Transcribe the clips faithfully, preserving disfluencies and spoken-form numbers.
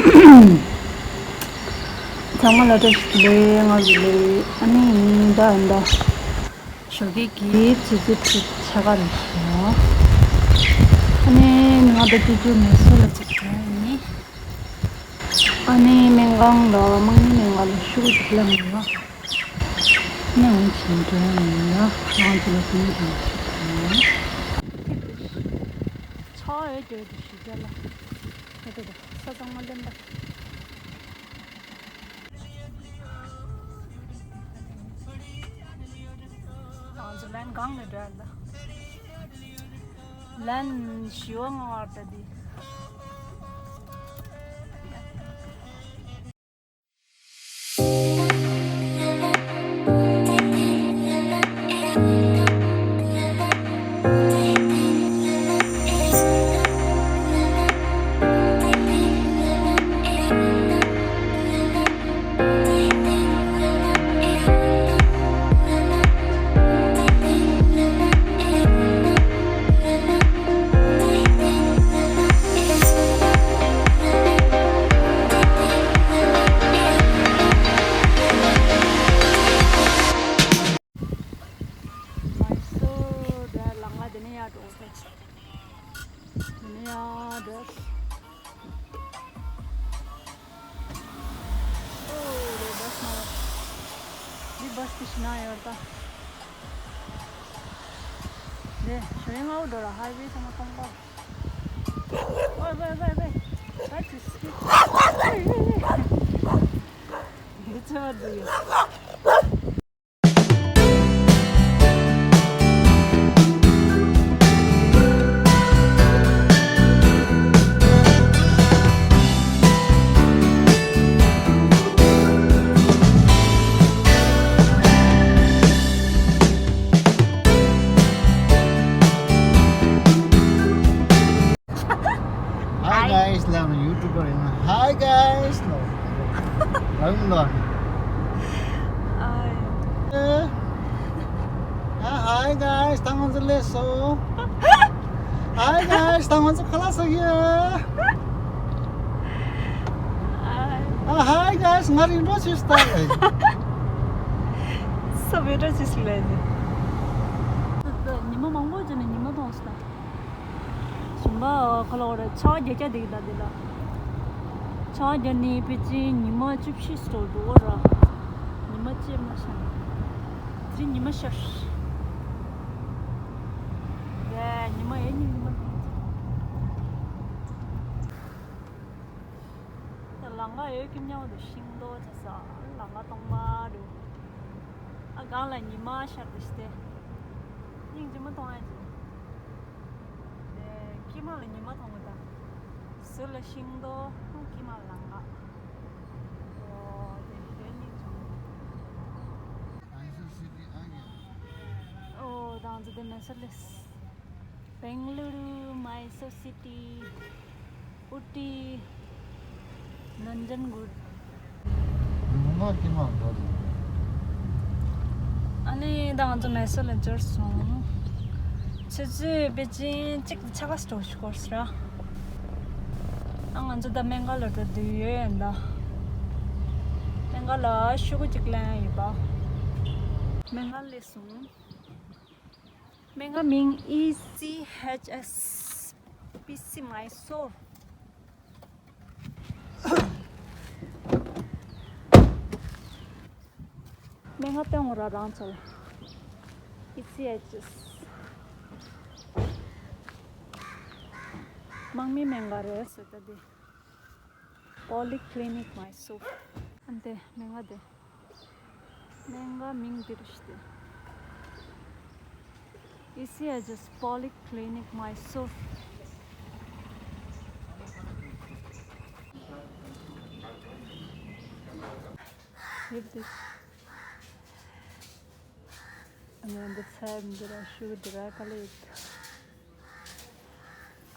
ཚང་མ་ལ་བཀྲ་ཤིས་བདེ་ལེགས། ང་ཡི་ལེ། ཨ་ནི་ཡིན་ད་ཡིན་ད། ཞོགས་ཀས་ཀྱི་ཆུ་ཚོད་བཅུ་ཆ་ག་རེ་ཞོག་ཨ་ནི་ང་ད་ཅུ་ཅུ་མེ་སོ་ལ་ཅིག་འགྲོ་ཡིན། ཨ་ནི་སྨན་ཁང་ལ་དམག་མི་སྨན་ཁང་ལ་ཤུགས་ཅིག་ལངས་ཡོད། ནས་འོང་ཕྱིན་འགྲོ་ཡིན་ན་ང་ཚོ་ལ་དེ་ནས་རང་ཞིག་དང་། ཆ་ཡོད་རྒྱུ་དེ་ཞིག་རྒྱ་ལ་ད་ད་ད་ས་གཙང་མ་ལེན་པ། ང་ཚོ་ལན་གང་ནས་འགྲོ་ཡ་ད། ལན་ཞི་བ་ང་བར་ད་དེ། མའི་སོར་དེ་ལ་ང་དེ་ནས་ཡར་འགྲོ་ཐལ། དེ་ནས་ཡར་འགྲོ། ཨོ་རེད་བྷ་སི་ན། འདི་བྷ་སི་དེ་ཤི་ན་ཡོད་ད། རེད་ཞོ་ཡིན་ཨའོ་འགྲོ་ར་ཧའི་ཝེ་ཚང་མ་སྟོང་པ། ཝེ་ཝེ་ཝེ་ཝེ། That is it. འདི་ཚོ་བ་འདི་ཡོད། Hi guys, ལབ་ན་ཡུ་ཊུབ་པར་ཡིན་ན། Hi guys ལབ། ལབ་ཡིན་ལ། ཨ། ཨ། Hi guys, ད་ང་ཚོ་སླེབས་སོང་། Hi guys, ད་ང་ཚོ་ཁ་ལག་ཟ་གི་ཡོད། ཨ། Hi guys, ང་རིང་འགྲོ་ཆུ་སྟག་ལ། ས་བེ་འགྲོ་ཆུ་སི་ལ་ཡིན། ཉི་མ་མང་པོ་བྱས་ནས་ཉི་མ་མཐོང་སོང་ད། ཞིམ་པ་ཁ་ལོ་ར་ཆ་བརྒྱད་བརྒྱ་འདུག་ད་འདི་ལ། ཆ་བརྒྱད་ནི་པེ་ཅིན་ཉི་མ་བཅུ་བཞི་སྟོར་འདུག་ར། ཉི་མ་བཅས་མ་ཤར། དེ་ཉི་མ་ཤར། ཡ་ཉི་མ་ཡ་ཉི་ཉི་མ་ཐོང་། ད་ལང་ཀ་ཡོད་ཀྱི་མཉམ་དུ་ཤིང་ཏོག་ཆ་ས་ལང་ཀ་གཏོང་མ་འདུག་ཨ་སྒང་ལ་ཉི་མ་ཤར་དེ་ཤི་སྟེ། སྙིང་རྗེ་མོ་གཏོང་ཡ་ཅིག་ཀྱེ་མ་ལ་ཉི་མ་མཐོང་གི་དང་། ཟུར་ལ་ཤིང་ཏོག་ཀྱེ་མ་ལ་ལང་ཀ་ཨོ་དེ་དེ་སྙིང་རྗེ་མོ། ཨོ་དང་ཚོ་དེ་མེ་སོར་སླེབས། Bengaluru, Mysore city, Ooty, Nanjangud. ཨ་ནི་ད་ང་ཚོ་མེ་སོར་ལ་འབྱོར་སོང་། ཆུ་ཚོད་པེ་ཅིན་གཅིག་དང་ཕྱེད་ཀ་ཙམ་འགྲོ་ཞིག་འགོར་སོང་ར། ཨ་ང་ཚོ་ད་སྨན་ཁང་ལ་འགྲོ་འདོད་ཡོད་ཡིན་ད། སྨན་ཁང་ལ་ཤོག་གུ་གཅིག་ལེན་ཡོད་པ། སྨན་ཁང་སླེབས་སོང་། སྨན་ཁང་མིང་ཨི་སི་ཨེཆ་ཨེས་པི་སི་མའི་སོར། སྨན་ཁང་སྟོན་ར་རང་ཚོ་ལ། ཨི་སི་ཨེཆ་ཨེས། དམག་མི་སྨན་ཁང་རེད་ཟེར་ད་དེ། Polyclinic Mysore. ཨ་འདི་སྨན་ཁང་དེ། སྨན་ཁང་མིང་འདི་རེད་ཤི་སྟེ། ཨི་སི་ཨེཆ་ཨེས་Polyclinic Mysore. ཡིབ་དེ། ཨ་ནི་འདི་ཚར་འདི་ར་ཤུ་འདི་ར་ག་ལེ་ཡོད།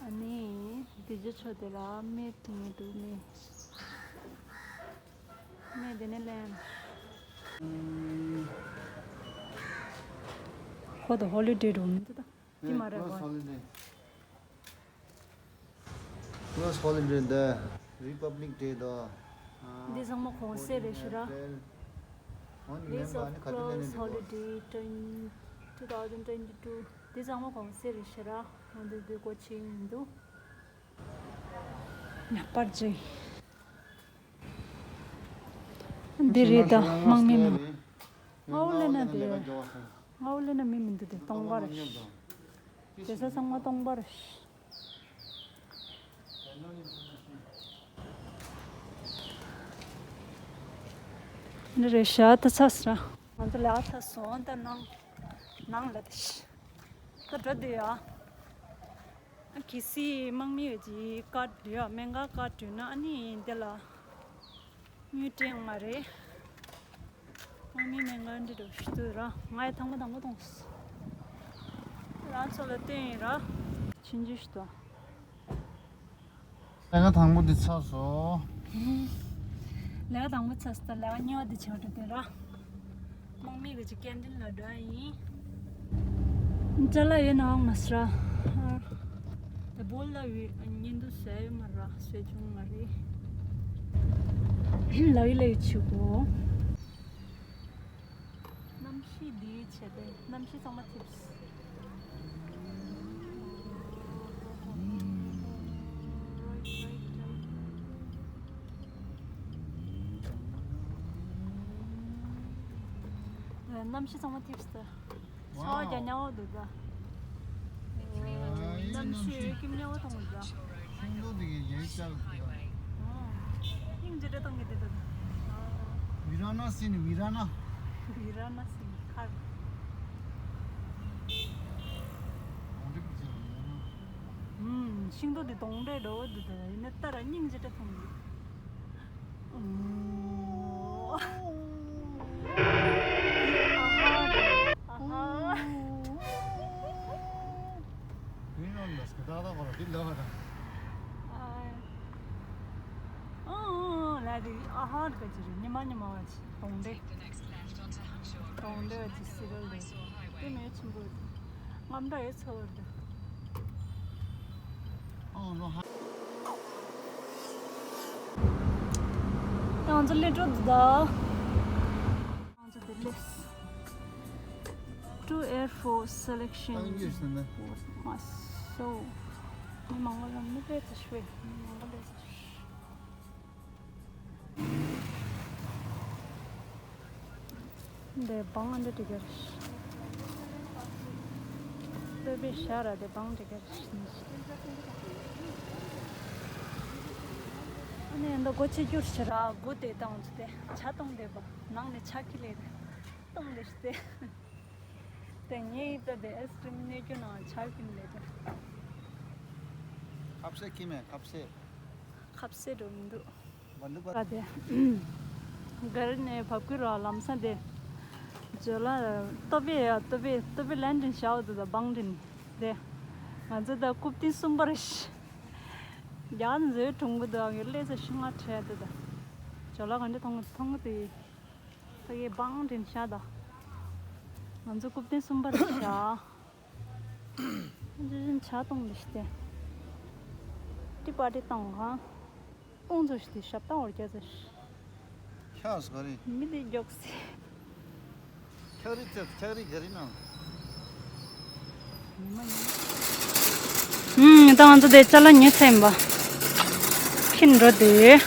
ཨ་ནི་འདི་ཇི་ཆོ་དེ་ར་མེད་མི་འདུག་ནི། མེད་དེ་ནི་ལན། ཁོ་ད་ཧོ་ལི་ཌེ་རུ་མི་འདུག་ད། དེ་མ་རེད་གོ། Close holiday འདི། Republic Day དང་། འདི་ཚང་མ་གོང་གསལ་རེད་ཤི་ར། Days of Crows Holiday twenty two thousand twenty two. འདི་ཚང་མ་གོང་གསལ་རེད་ཤི་ར། འོན་ཏེ་འདི་སྒོ་ཕྱེ་ཡིན་འདུག་ཉག་པར་ཅིག་འདི་རེད་ད། དམག་མི་མང་། ང་འོ་ལེ་ན་དེ། ང་འོ་ལེ་ན་མི་མི་འདུག་དེ་སྟོང་པ་རེད། དེ་ས་ཚང་མ་སྟོང་པ་རེད། འདི་རེད་ཤག་ད་ཚ་སི་ར། ང་ཚོ་ལས་ཀ་ཚར་སོང་ད། ནང་ནང་ལ་དེ་ཤི། ད་འགྲོ་དུས་ཡ། གལ་སྲིད་དམག་མི་ཡོད་ཀྱི་ཀར་འདྲུད་ཡ། སྨན་ཁང་ཀར་འདྲུད་ན་ཨ་ནི་འདི་ལ་དངུལ་སྤྲད་མ་རེད། དམག་མི་སྨན་ཁང་འདི་འགྲོ་ཞུ་དུས་ར། ང་ཡི་ཐང་པ་དང་པོ་གཏོང་སོང་། རང་ཚོ་ལ་སྟོན་ཡིན་ར། ཕྱིན་ཅི་ཞུ་དོ། ལས་ཀ་དང་པོ་འདི་ཚར་སོང་། ལས་ཀ་དང་པོ་ཚར་སོང་། ད་ལས་ཀ་གཉིས་པ་འདི་བྱེད་འགྲོ་དེ་ར། དམག་མི་གི་ཅིག་ཀན་ཊིན་ལ་འགྲོ་ཡ་ཡིན། ཅ་ལག་ཡོད་ནའང་མ་སྲ། ད་བོལ་ལ་བི་ཉིན་དུ་ཟས་ཡོད་མ་ར། ཟས་བྱུང་མ་རེད། ལ་ཡི་ལ་ཡི་ཆུ་གོ། གནམ་གཤིས་འདིའི་ཆེད་དུ་གནམ་གཤིས་ཚང་མ་ཐིབས། གནམ་གཤིས་ཚང་མ་ཐིབས་ཏེ། ཚ་བ་རྒྱག་ཉག་འོ་འདུག་ད། གནམ་གཤིས་ཁྱིམ་ཉག་འོ་མཐོང་འདུག་ད། ཤིང་སྡོང་དེ་གའི་ཡན་ཤར་དེ་ཡང་། སྙིང་རྗེ་སྤྲད་བཏང་གི་དེ་འདུག་བི་ར་ན་ཟེར་ནི། བི་ར་ན། བི་ར་ན་ཟེར་ནི་མཁར། གདོང་འདྲེ་གི་ཟེར་བི་ར་ན། ཨུམ། ཤིང་སྡོང་དེ་གདོང་འདྲེ་འདྲ་བོ་འདུག་ད། ཡིན་ན་ད་ར་སྙིང་རྗེ་སྤྲད་བཏང་གི། ཨུམ། ཨ་ཧ། ཨ་ཧ། ཨ། ཨ། ལ་དེ་ཨ་ཧ་ག་ཅི་རེད། ཉི་མ་ཉི་མ་བ་ཅི་གདོང་འདྲེ། གདོང་འདྲེ་བ་ཅི་སི་རལ་རེད། དེ་མེད་ཆེན་པོ་རེད། རྔམ་འདྲ་ཡོད་ཚོ་རེད། ང་ཚོ་སླེབས་འགྲོ་འདུག་ད། ང་ཚོ་འདིར་སླེབས། To Air Force selection ཨང་ཡོད་ཟེར་ན། Was མ་སོ། མི་མང་པོ་ལ་མི་སླེབས་ཚེ་ཤོད། མི་མང་པོ་སླེབས་ཚེ་ཤོད། འདི་བང་འདི་འགྲིག་གི་རེད། སྟོད་པའི་ཤ་ར་དེ་བང་འགྲིག་གི་རེད། ཨ་ནི་འདི་སྒོ་ཕྱེ་རྒྱུར་ཕྱིར་ར་སྒོ་དེ་བཏང་ཚུལ་དེ་ཇ་བཏུང་བསྡད་པ། ནང་ནས་ཇ་ཁྱེར་སླེབས་བཏུང་བསྡད་ཤག་དེ། དེ་ངས་ད་དེ་ཨའི་སི་ཀྲིམ་ཉོ་རྒྱུ་ནང་ཇ་ཁྱེར་སླེབས་དེ། ཁ་ཟས་ཁྱེར་མེད་ཁ་ཟས། ཁ་ཟས་འགྲོ་མི་འདུག་ཨ་དེ། ག་རེ་ནས་བབས་ཀྱི་ར་ལམ་སང་དེ། ཇོ་ལ་ཏོ་པེ་ཡ་ཏོ་པེ་ཏོ་པེ་ལན་ཏིན་ཤའོ་དུ་དང་བང་ཏིན་དེ། ང་ཚོ་ད་རྐུབ་སྟེགས་གསུམ་པ་རེད། རྒྱ་མཛོད་གྲོང་པོ་དུ་ཨང་གི་ལས་ཚེ་ཤི་ང་ཁྲལ་དུ་ད། ཇོ་ལ་ག་འདྲ་མཐོང་མཐོང་གི་དེ། ཕ་གི་བང་ཏིན་ཤ་ད། ང་ཚོ་རྐུབ་སྟེགས་གསུམ་པ་རེད་ཤག་ཅི་བཞིན་ཇ་བཏུང་འདི་ཞིག་སྟེ། ཏི་པ་ཏི་བཏང་གང་། ཨོང་ཚོ་ཞིག་སྟེ་ཞབས་བཏང་བར་རྒྱ་ཚ་ཞིག་ཁྱག་སོ་རེད། མི་དེ་མགྱོགས་སེ། ཁྱག་རིགས་ཚད་ཁྱག་རིགས་ག་རེ་ནང་། ཨུམ། ད་ང་ཚོ་དེ་ཅ་ལག་ཉོས་ཚར་ཡིན་པ། ཁྱིམ་འགྲོ་དུས།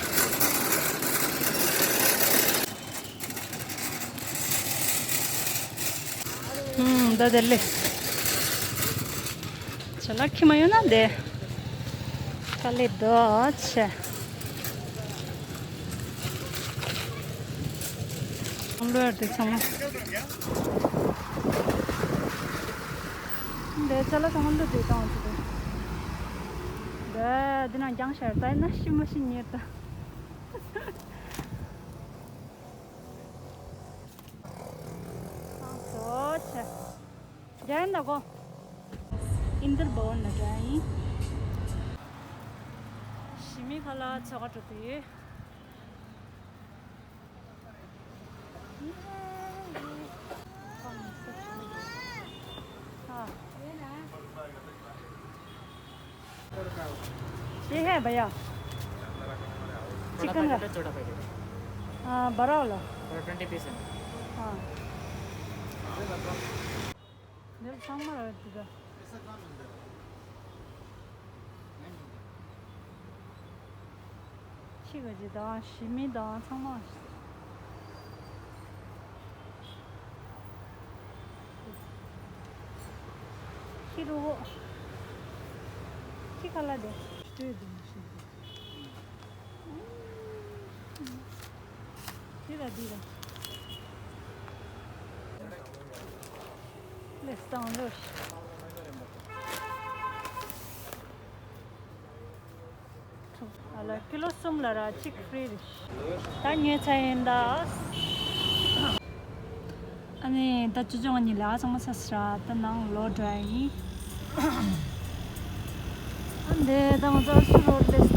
ཨུམ། ད་དེ་ལས། ཅ་ལག་ཁྱིམ་མ་ཡོང་ན་དེ། དཀའ་ལས་འདུག་ཆེ། ལོ་ཡར་དེ་ཚང་མ། འདི་ཅ་ལག་ཚང་མ་བླུགས་ཏེ་བཏང་བ་ཅིག་རེད། འདི་འདི་ནང་རྒྱང་ཤར་ལྟ་ན་ཤི་མ་ཤི་ཉེར་ལྟ། སང་སོ་ཆེ། རྒྱ་ཡན་ད་གོ། ཨིན་དར་བྷ་ཝན་ལ་འགྲོ་ཡ་ཡིན། ཞི་མི་ཁ་ལག་ཚོ་ག་འགྲོ་དུས། ये है भैया। चिकन का? छोटा पैकेट है। हाँ, बड़ा वाला। और ट्वेंटी पीस है। हाँ। दिल संग में रख दीजिए। ཁྱི་ག་ཅི་དང་ཞི་མི་དང་ཚང་མ། ཁྱི་རུ་བོ། ཁྱི་ཁ་ལ་དེ། སྤྲོད་དུ་མི་ཤེས་དེ། འདི་ལ་འདི་ལ། ལེ་སང་ལོ། ཨ་ལ་ཀི་ལོ་གསུམ་ལ་ར་གཅིག་ཧྥི་རི་རེད། ད་ཉོས་ཚར་ཡིན་ད། ཨ་ནི་ད་ཅོ་ཅོ་ང་གཉིས་ལ་ཚང་མ་ཚར་སོང་ར། ད་ནང་ལོག་འགྲོ་ཡ་ཡིན། ཨ་འདི་ད་ང་ཚོ་ཨ་སུ་རོ་ལེ་